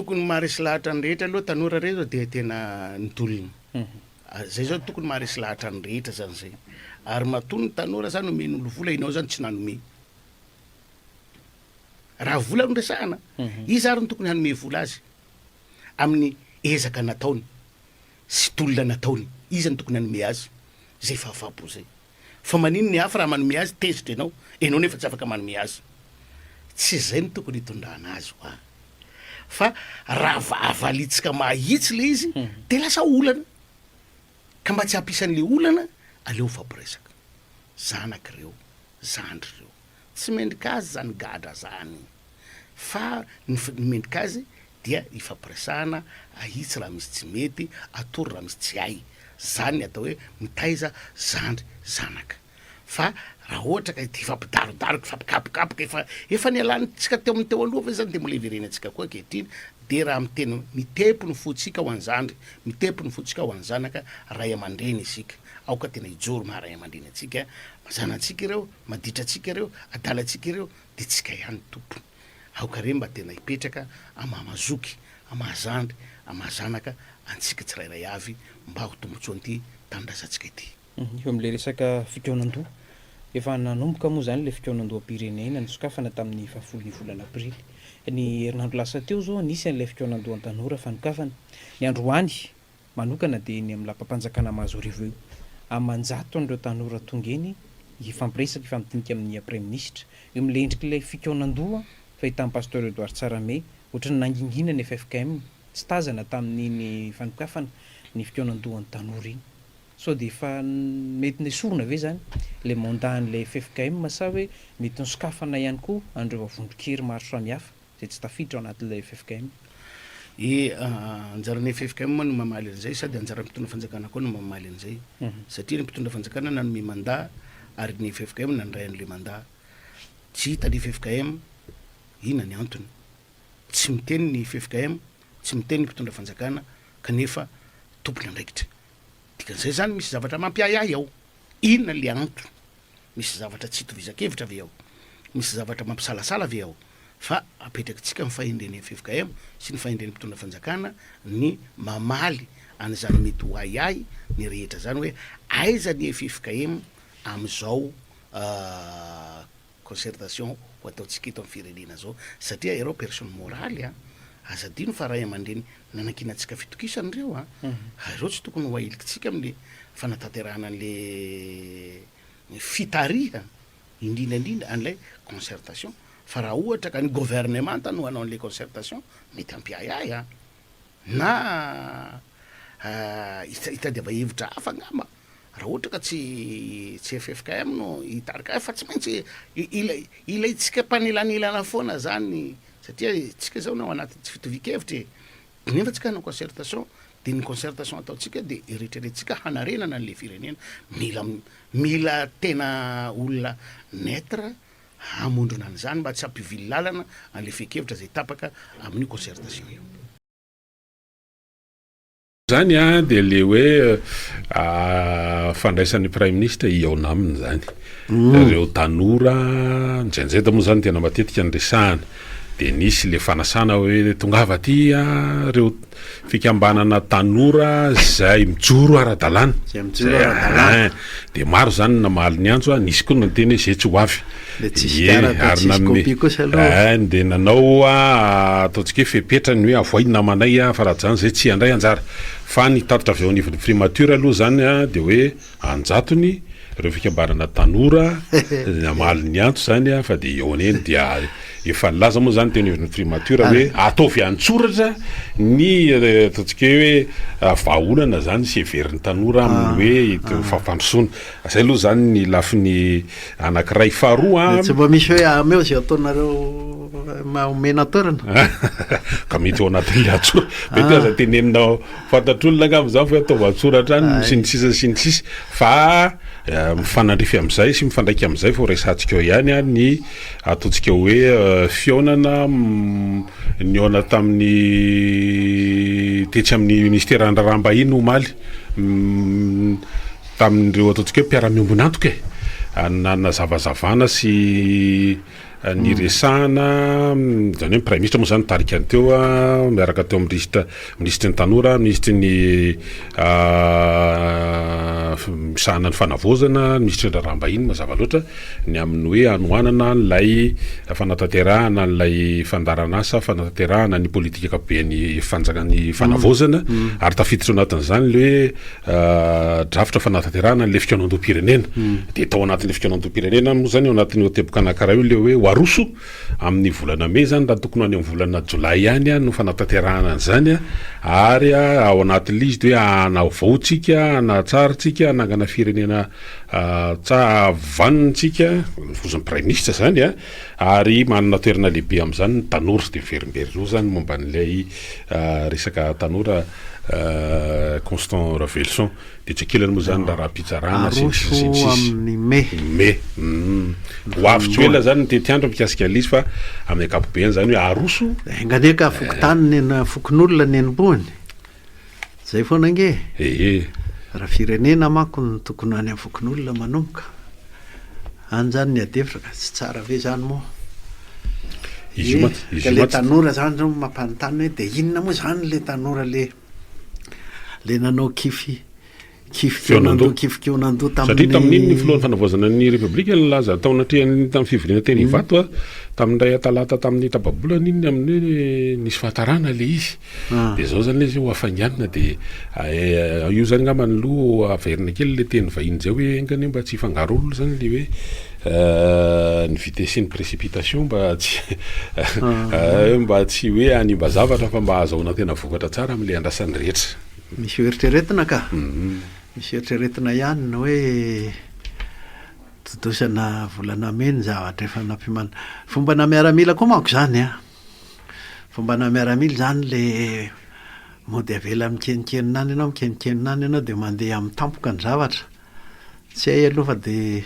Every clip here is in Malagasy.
tokony maharesy lahatra ny rehetra aloha tanora reo zao dia tena ny tolona. Zay zao tokony maharesy lahatra ny rehetra zany zay. Ary matoa ny tanora zany omen'olo vola enao zany tsy nanome. Raha vola no resahana, iza ary no tokony hanome vola azy amin'ny ezaka nataony sy tolona nataony? Iza no tokony hanome azy zay fahafaham-po zay? Fa manino ny hafa raha manome azy tezitra enao, enao nefa tsy afaka manome azy. Tsy izay no tokony hitondrana azy hoa. Fa raha avalitsika mahitsy le izy de lasa olana. Ka mba tsy hampisy an'le olana aleo mifampiresaka. Zanaka ireo, zandry ireo. Tsy mendrika azy zany gadra zany. Fa ny mendrika azy dia ifampiresahana, ahitsy raha misy tsy mety, atoro raha misy tsy hay. Zany ny atao hoe mitaiza zandry zanaka. Fa raha ohatra ka hifampidarodaroka, hifampikapokapoka, efa efa nialantsika teo amin'ny teo aloha ve zany dia mbola hiverenantsika koa ankehitriny, dia raha miteny mitepo ny fontsika ho an'ny zandry, mitepo ny fontsika ho an'ny zanaka, ray aman-dreny isika. Aoka tena hijoro maha ray aman-dreny antsika, zanantsika ireo, maditra antsika ireo, adalantsika ireo, dia tsika ihany tompony. Aoka re mba tena hipetraka amaha zoky, amaha zandry, amaha zanaka antsika tsirairay avy mba ho tombotsoan'ity tanindrazantsika ity. Eo amin'ilay resaka fikaonandoha, efa nanomboka moa izany ilay fikaonandoham-pirenena nisokafana tamin'ny fahafolon'ny volana aprily. Ny herinandro lasa teo izao nisy an'ilay fikaonandohan-tanora fanokafana. Ny androany manokana dia eny amin'ny lapam-panjakana Mahazoarivo eo. Aman-jatony ireo tanora tonga eny hifampiresaka, hifampidinika amin'ny Praiminisitra. Eo amin'ilay endrik'ilay fikaonandoha fahitan'i Pasteur Edouard Tsarahame, ohatran'ny nangingina ny ffkm, tsy tazana tamin'iny fanokafana ny fikaonandohan'ny tanora iny. Sao dia efa mety nesorina ve izany ilay mandat an'ilay ffkm sa hoe mety nosokafana ihany koa an'ireo vondron-kery maro samihafa? izay tsy tafiditra ao anatin'ilay ffkm. E, anjaran'ny ffkm no mamaly an'izay sady anjaran'ny mpitondra fanjakana koa no mamaly an'izay satria ny mpitondra fanjakana nanome mandat ary ny ffkm nandray an'ilay mandat. Tsy hita ny ffkm, inona ny antony? Tsy miteny ny ffkm, tsy miteny ny mpitondra fanjakana kanefa tompon'andraikitra. Dikan'izay izany misy zavatra mampiahiahy ao. Inona ilay antony? Misy zavatra tsy itovizan-kevitra ve ao? Misy zavatra mampisalasala ve ao? Fa apetrakitsika ny fahendren'ny ffkm sy ny fahendren'ny mpitondra fanjakana ny mamaly an'izany mety ho ahiahy ny rehetra izany hoe aiza ny ffkm amin'izao concertation ho ataontsika eto amin'ny firenena izao satria ireo personne morale a, aza adino fa ray aman-dreny nanankinantsika fitokisana ireo a, ary ireo tsy tokony ho ahilikitsika amin'le fanatanterahana an'le fitarihana indrindra indrindra an'ilay concertation fa raha ohatra ka ny governemanta no hanao an'le concertation mety hampiahiahy a, na hitadiava hevitra hafa angamba raha ohatra ka tsy tsy ffkm no hitarika azy fa tsy maintsy ilay ilaintsika mpanelanelana foana zany satria tsika zao no ao anatin'ny tsy fitovian-kevitra e, nefa tsika hanao concertation de ny concertation ataontsika de eritreretintsika hanarenana an'le firenena, mila mila tena olona neutre hamondrona an'izany mba tsy hampivily lalana an'le fehin-kevitra zay tapaka amin'io concertation io. Zany a dia le hoe fandraisan'ny praiminisitra hihaona aminy zany ireo tanora ny Gen Z moa zany tena matetika ny resahana dia nisy le fanasana hoe tongava aty a reo fikambanana tanora zay mijoro ara-dalàna Zay mijoro ara-dalàna. dia maro zany namaly ny antso a nisy koa niteny hoe zay tsy ho avy Le tsisy Ie, karatra, ary tsisy nanome copie kosa aloha. Eh, dia nanao ataontsika hoe fepetra ny hoe avoay ny namanay fa raha tsy izany izay tsy handray anjara. Fa ny tatitra avy eo anivon'ny primature aloha izany dia hoe an-jatony ireo fikambanana tanora namaly ny antso izany fa dia eo eny dia efa nilaza moa izany teo anivon'ny primature hoe ataovy an-tsoratra ny ataontsika hoe vahaolana izany sy heverin'ny tanora amin'ny hoe fampandrosoana. Zay aloha zany ny lafiny anakiray. Faharoa an. Tsy mba misy hoe ameo zay ataonareo omena toerana. Ka mety ao anatin'ilay antsoratra. Mety aza tenenina fantatr'olona angamba zany fa hoe ataovy antsoratra any sy ny sisa sy ny sisa. Fa mifanandrify amin'izay sy mifandraika amin'izay vao resahantsika eo ihany an ny ataontsika hoe fihaonana nihaona tamin'ny tetsy amin'ny ministeran'ny raharaham-bahiny omaly. Tamin'ireo ataontsika hoe mpiara-miombon'antoka e, nanazavazavana sy Niresahana, izany hoe ny Praiminisitra moa izany nitarika ny teo, miaraka teo amin'ny minisitra, minisitry ny tanora, minisitry ny misahana ny fanavaozana, minisitry ny raharaham-bahiny mazava loatra, ny amin'ny hoe hanohanana an'ilay fanatanterahana an'ilay fandaharanasa fanatanterahana ny politika ankapoben'ny fanjakan'ny fanavaozana ary tafiditra ao anatin'izany ilay hoe drafitra fanatanterahana an'ilay fikaonandoham-pirenena. Dia tao anatin'ilay fikaonandoham-pirenena moa izany, ao anatin'io teboka anankiray io ilay hoe ho aroso amin'ny volana mey izany, raha tokony ho any amin'ny volana jolay ihany no fanatanterahana an'izany, ary ao anatin'ilay izy dia hoe hanavao tsika, hanatsara tsika, hanangana firenena tsa- vanona tsika, vozon'ny praiminisitra izany an, ary manana toerana lehibe amin'izany ny tanora. Dia miverimberina eo izany momba an'ilay resaka tanora. Constant Raveloson. Dia tsy ankilany moa izany raharaham-pitsarana sy ny sisa sy ny Aroso sisa. amin'ny mey. Mey. Ho avy tsy ho ela izany ny tetiandro mikasika an'ilay izy fa amin'ny ankapobeny izany hoe aroso. Enga anie ka fokontany nena fokonolona nenombohany. Zay foana ange e. Ee. Raha firenena manko no tokony any amin'ny fokonolona manomboka. Any zany ny adihevitra ka tsy tsara ve zany moa? Izy io mantsy, izy Ka io le mantsy. tanora zany zao mampanontany hoe de inona moa zany le tanora le le nanao kify kify Kionandoha. kionandoha kify kionandoha Satria tamin'iny ny tamin'ny filohan'ny fanavaozana ny Repoblika nilaza tao anatrehan'ny tamin'ny fivoriana teny Ivato a, tamin'ny indray talata tamin'ny tapa-bolana iny ny amin'ny hoe nisy fahatarana le izy. Dia izao zany ilay izy hoe ho hafainganina dia io zany angamba ny loha averina kely ilay teny vahiny izay hoe enga anie mba tsy hifangaro olona zany ilay hoe ny vitesse sy ny précipitation mba tsy mba tsy hoe hanimba zavatra fa mba ahazahoana tena vokatra tsara amin'ilay andrasan'ny rehetra. Misy ho eritreretina ka. Misy eritreretina ihany ny hoe tontosana volana mey ny zavatra efa nampiomanina. Fombana miaramila koa manko izany an. Fombana miaramila izany le mody avela mikenokenona any ianao, mikenokenona any ianao dia mandeha amin'ny tampoka ny zavatra. Tsy hay aloha fa dia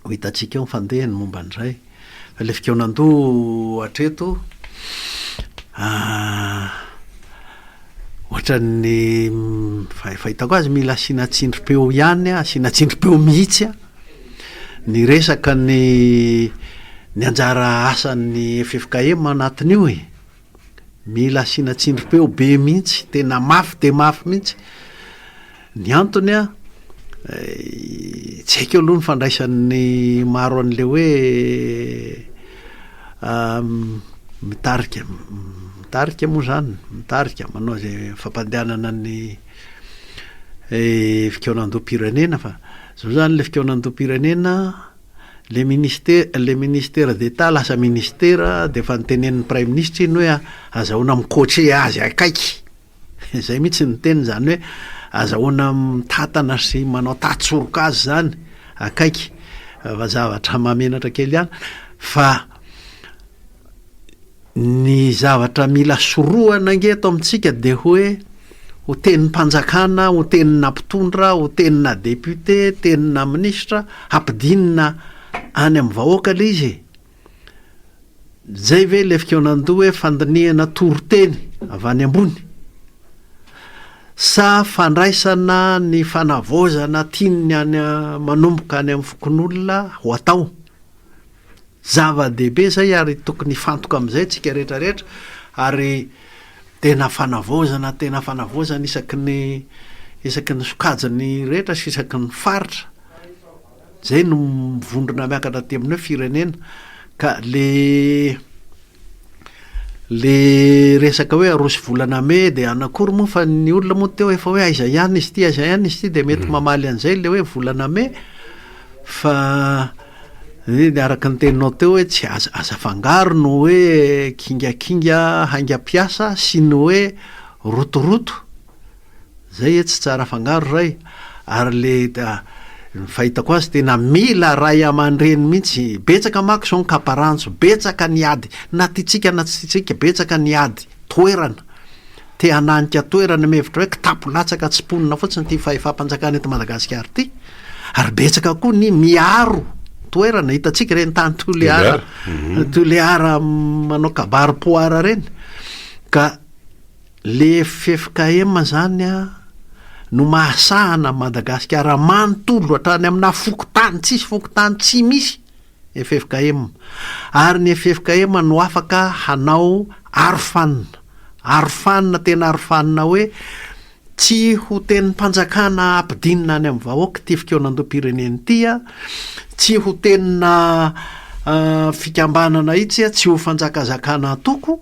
ho hitantsika eo ny fandehany momba an'izay. Fa ilay fikaonan-doha hatreto ohatran'ny fahitako azy mila asiana tsindrim-peo ihany, asiana tsindrim-peo mihitsy an. Niresaka ny ny anjara asan'ny ffkm anatin'io e! Mila asiana tsindrim-peo be mihitsy, tena mafy dia mafy mihitsy. Ny antony an, tsy haiko aloha ny fandraisan'ny maro an'ilay hoe mitarika, mitarika moa izany, mitarika manao izay fampandehanana ny fikaonandoham-pirenena fa Zao zany le fikaonandoham-pirenena, le ministera, le ministera d'Etat lasa ministera de efa notenenin'ny praiminisitra iny hoe azahoana mi-coacher azy akaiky, zay mihitsy ny teniny zany hoe azahoana mitantana sy manao tantsoroka azy zany akaiky, fa zavatra mahamenatra kely ihany fa Ny zavatra mila sorohana ange eto amintsika dia hoe ho tenim-panjakana, ho tenina mpitondra, ho tenina député, tenina minisitra, hampidinina any amin'ny vahoaka ilay izy e! Zay ve ilay fikaonandoha hoe fandinihana toriteny avy any ambony? Sa fandraisana ny fanavaozana tian'ny any manomboka any amin'ny fokonolona ho atao? Zava-dehibe izay ary tokony hifantoka amin'izay tsika rehetra rehetra ary tena fanavaozana tena fanavaozana isaky ny isaky ny sokajiny rehetra sy isaky ny faritra. Zay no mivondrona miakatra aty amin'ny hoe firenena ka le le resaka hoe aroso volana mey de anakory moa fa ny olona moa teo efa hoe aiza ihany izy ity aiza ihany izy ity de mety mamaly an'izay le hoe volana mey fa Eny, araka ny teninao teo hoe tsy aza aza afangaro ny hoe kingakinga haingam-piasa sy ny hoe rotoroto. Zay e tsy tsara afangaro ray. Ary le ny fahitako azy tena mila ray aman-dreny mihitsy. Betsaka manko izao ny kaparanjo, betsaka ny ady, na tiantsika na tsy tiantsika, betsaka ny ady toerana. Te hananika toerana mihevitra hoe kitapo latsaka tsy mponina fotsiny ity fahefam-panjakana eto Madagasikara ity. Ary betsaka koa ny miaro toerana, hitantsika ireny tany Toliara, Toliara manao kabary poara ireny. Ka le ffkm zany an no mahasahana Madagasikara manontolo hatrany amina fokontany, tsisy fokontany tsy misy. ffkm. Ary ny ffkm no afaka hanao arofanina, arofanina tena arofanina hoe tsy ho tenim-panjakana ampidinina any amin'ny vahoaka ity fikaonandoham-pirenena ity, tsy ho tenina fikambanana itsy, tsy ho fanjakazakana antoko,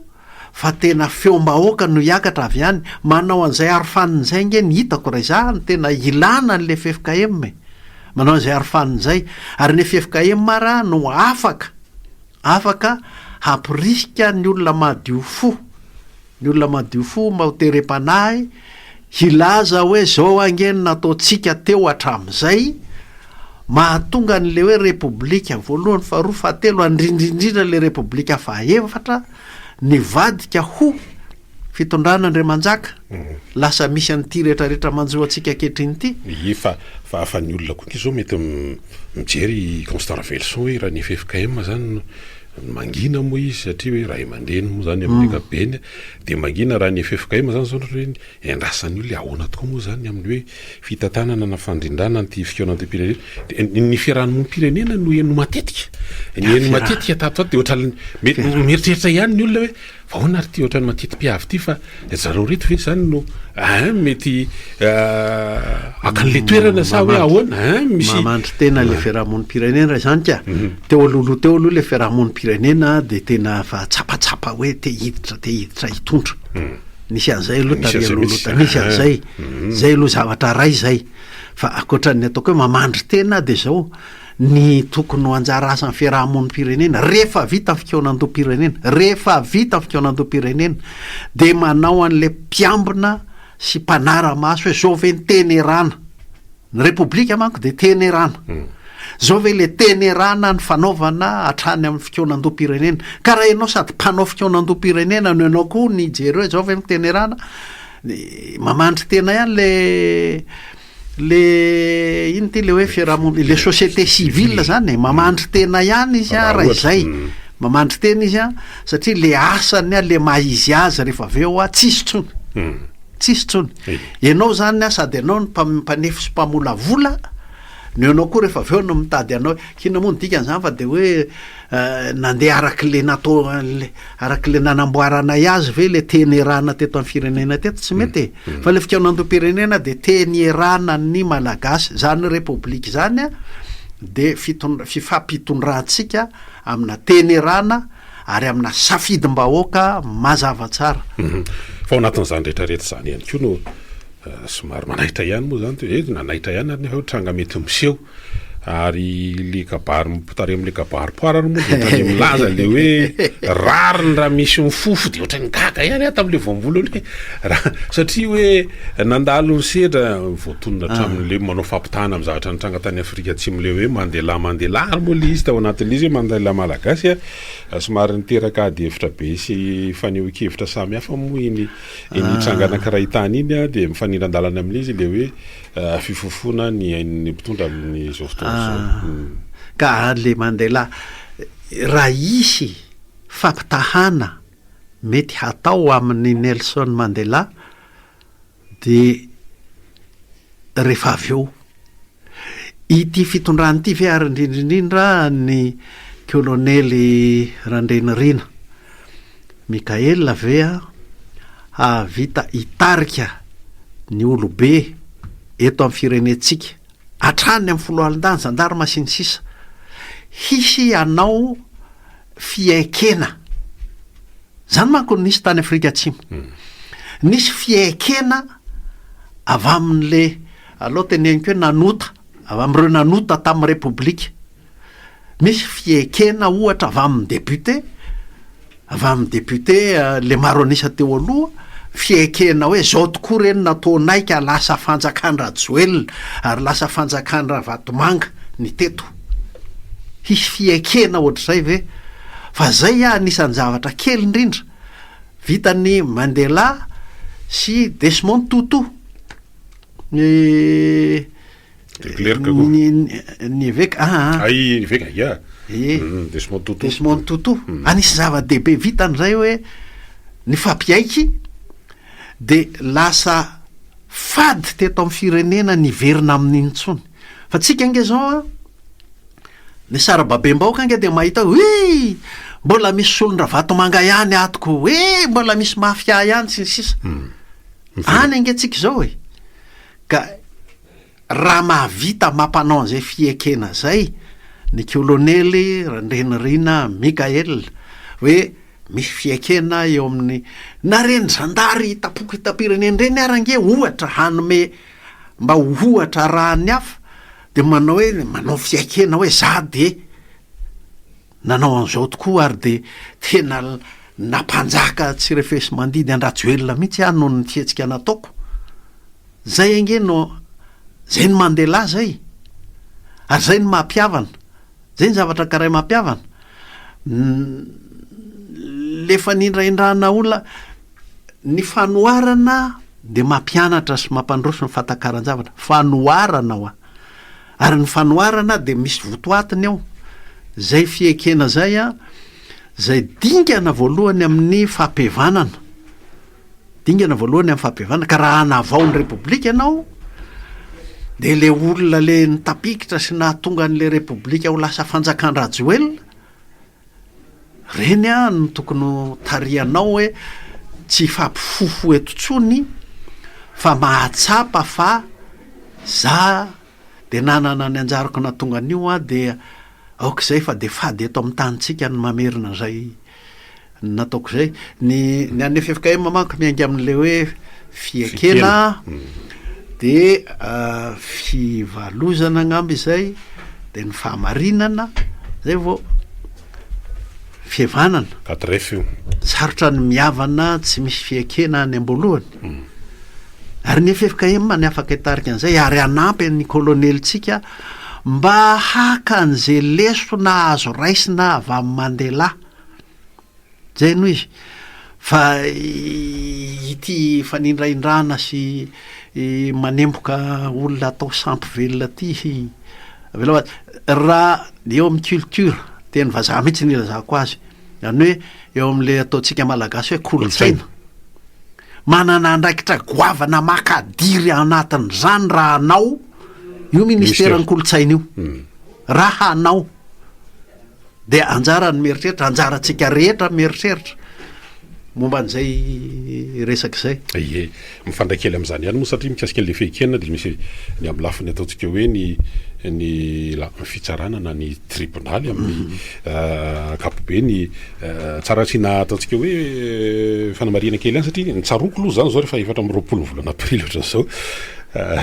fa tena feom-bahoaka no hiakatra avy any, manao an'izay arofanina izay ange ny hitako raha izaho no tena ilana an'ilay ffkm e! manao an'izay arofanina izay, ary ny ffkm ara no afaka, afaka hampirisika ny olona madio fo, ny olona madio fo mba ho terem-panahy hilaza hoe zao ange no nataontsika teo hatramin'izay, mahatonga an'ilay hoe repoblika voalohany, faharoa, fahatelo, ary indrindra indrindra ilay repoblika fahaefatra nivadika ho fitondrana Andriamanjaka, lasa misy an'ity rehetrarehetra manjo antsika ankehitriny ity. Ie fa fa fa ny olona koa nge zao mety mijery i Constant Raveloson hoe raha ny ffkm zany no mangina moa izy satria hoe ray aman-dreny moa zany amin'ny ankapobeny dia mangina raha ny ffkm zany zao ohatra hoe Iandrasan'ny olona ahoana tokoa moa izany ny amin'ny hoe fitantanana na fandrindrana an'ity fikaonandoham-pirenena? Dia ny fiarahamonim-pirenena no heno matetika. Ny heno matetika tato ato dia ohatran'ny mety mieritreritra ihany ny olona hoe fa ahoana ary ity ohatran'ny mateti-piavy ity fa ry zareo ireto ve izany no ein mety haka an'ilay toerana sa hoe ahoana ein misy Mamandry tena ilay fiarahamonim-pirenena raha izany ka. Teo alohaloha teo aloha ilay fiarahamonim-pirenena dia tena efa tsapatsapa hoe te hiditra te hiditra hitondra. Nisy an'izay aloha Nisy tary an'izay aloha mihitsy. loatra, nisy an'izay. Mhm. Zay aloha zavatra ray zay. Fa ankoatran'ny ataoko hoe mamandry tena dia zao, ny tokony ho anjara asan'ny fiarahamonim-pirenena, rehefa vita ny fikaonandoham-pirenena, rehefa vita ny fikaonandoham-pirenena, dia manao an'ilay mpiambina sy mpanara-maso hoe zao ve ny teny erana. Ny Repoblika manko dia teny erana. Zao ve le teny erana ny fanaovana hatrany amin'ny fikaonandoham-pirenena? Ka raha ianao sady mpanao fikaonandoham-pirenena no ianao koa nijery hoe zao ve ny teny erana? Mamandry tena ihany le le ino ty le hoe fiarahamonina, le société civile zany e, mamandry tena ihany izy a raha izay. Mamandry tena izy a satria le asany a, le maha izy azy rehefa avy eo a tsisy intsony. Tsisy intsony. Ianao izany an, sady ianao no mpanefy sy mpamolavola, no ianao koa rehefa avy eo no mitady hanao, k'inona moa ny dikan'izany fa dia hoe nandeha arak'ilay natao an'ilay, arak'ilay nanamboaranay azy ve ilay teny ierana teto amin'ny firenena teto? Tsy mety e! Fa ilay fikaonandoham-pirenena dia teny ierana ny Malagasy. Izany Repoblika izany an, dia fitondra- fifampitondrantsika amina teny ierana, ary amina safidim-bahoaka mazava tsara. Fa ao anatin'izany rehetra rehetra izany ihany koa no somary manaitra ihany moa izany, eh, nanaitra ihany ary nefa hoe tranga mety miseho ary le kabary mpitary amin'le kabary poara ary moa dia ohatran'ny milaza le hoe rariny raha misy mifofo dia ohatran'ny gaga ihany aho tamin'le voambolana hoe raha satria hoe nandalo ny sedra voatonona hatramin'le manao fampitahana amin'ny zavatra nitranga tany Afrika Atsimo le hoe Mandela Mandela ary moa le izy tao anatin'le izy hoe Mandela Malagasy a Somary niteraka ady hevitra be sy fanehoan-kevitra samy hafa moa iny iny tranga anankiray tany iny a, dia mifanindran-dalana amin'izy ilay hoe fifofoana ny ain'ny mpitondra amin'izao fotoana izao. Ka le Mandela, raha hisy fampitahana mety hatao amin'i Nelson Mandela dia rehefa avy eo Ity fitondrana ity ve ary indrindra indrindra ny kolonely Randrianirina Mickaël ve hahavita hitarika ny olobe eto amin'ny firenentsika hatrany amin'ny foloalindahy, ny zandarma sy ny sisa Hisy hanao fiaikena. Zany manko no nisy tany Afrika Atsimo. Nisy fiaikena avy amin'le, aleo teneniko hoe nanota, avy amin'ireo nanota tamin'ny Repoblika. Misy fiaikena ohatra avy amin'ny député, avy amin'ny député le maro an'isa teo aloha, fiaikena hoe zao tokoa re no nataonay ka lasa fanjakan-dRajoelina ary lasa fanjakan-dRavatomanga ny teto. Hisy fiaikena ohatr'izay ve? Fa zay anisan'ny zavatra kely indrindra vitan'i Mandela sy Desmond Tutu, ny De Klerk koa. Ny ny eveka aa. Hay eveka ya. Ie. Desmond Tutu. Desmond Tutu. Anisan'ny zava-dehibe vitany zay hoe nifampiaiky de lasa fady teto amin'ny firenena niverina amin'iny intsony. Fa tsika ange zao an. Ny sarababem-bahoaka ange dia mahita hoe ui! Mbola misy solon-dRavatomanga ihany ato ko, eh! Mbola misy mafia ihany sy ny sisa. Any ange tsika izao e! Ka raha mahavita mampanao an'izay fiekena izay ny kolonely Randrianirina Mickaël hoe misy fiekena eo amin'ny, na ireny zandary hitam-poko hitam-pirenena ireny ary ange ohatra hanome mba ho ohatra arahan'ny hafa dia manao hoe manao fiaikena hoe za de nanao an'izao tokoa ary de tena nampanjaka tsy refesi-mandidy an-dRajoelina mihitsy aho noho ny fihetsika nataoko. Zay ange no, zay ny Mandela zay, ary zay ny maha mpihavana, zay ny zavatra ankaray maha mpihavana. Le fanindrahindrana olona, ny fanoharana dia mampianatra sy mampandroso ny fahatakaran-javatra, fanoharana hoa, ary ny fanoharana dia misy votoatiny ao, zay fiekena zay an, zay dingana voalohany amin'ny fampihavanana, dingana voalohany amin'ny fampihavanana, ka raha hanavao ny repoblika ianao de le olona le nitapikitra sy nahatonga an'le repoblika ho lasa fanjakan-dRajoelina, Reny an no tokony ho tarihanao hoe tsy hifampifofo eto tsony fa mahatsapa fa za de nanana ny anjarako nahatonga an'io an dia aoka izay fa de fady eto amin'ny tanintsika ny mamerina an'izay nataoko izay. Ny ny an'ny ffkm manko miainga amin'le hoe fiekena de fivalozana angamba izay de ny fahamarinana zay vao fihevanana. Adref io. Sarotra ny mihavana tsy misy fiekena any am-boalohany. Ary ny ffkm ny afaka hitarika an'izay ary hanampy ny kolonelintsika mba haka an'izay lesona azo raisina avy amin'i Mandela. Zay no izy. Fa ity fanindrahindrana sy manemboka olona atao sampy velona ity, avelao fa raha eo amin'ny culture, teny vazaha mihitsy no ilazako azy, izany hoe eo amin'ilay ataontsika malagasy hoe kolontsaina, manana andraikitra goavana makadiry anatin'izany raha hanao io ministeran'ny kolontsaina io, raha hanao. Dia anjara ny mieritreritra, anjarantsika rehetra ny mieritreritra momba an'izay resaka izay. Ie, mifandray kely amin'izany ihany moa satria mikasika an'ilay fehikena dia misy ny amin'ny lafiny ataontsika hoe ny ny lafiny fitsarana na ny tribonaly amin'ny ankapobeny. Tsara asiana ataontsika hoe fanamarihana kely ihany satria ny tsaroako aloha izany izao rehefa 24 ny volana aprily ohatran'izao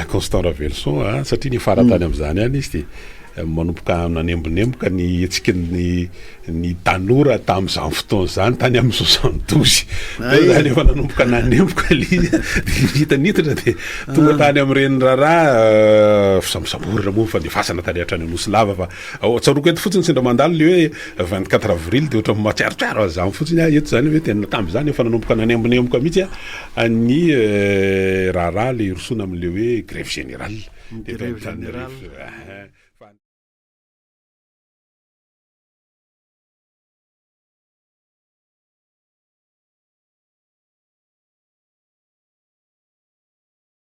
Constant Raveloson a, satria niafara tany amin'izany ihany izy dia Manomboka nanembonemboka ny hetsiky ny ny tanora tamin'izany fotoana izany tany amin'ny 72. Teo izany efa nanomboka nanemboka ilay izy dia nita nitatra dia tonga tany amin'ireny raharaha fisambosamborana moa fandefasana tany hatrany Anosilava fa ao tsaroako eto fotsiny sendra mandalo ilay hoe 24 avril dia ohatran'ny mahatsiarotsiaro an'izany fotsiny aho eto izany hoe tena tamin'izany efa nanomboka nanembonemboka mihitsy ny raharaha ilay hirosoana amin'ilay hoe grève générale. Grève générale.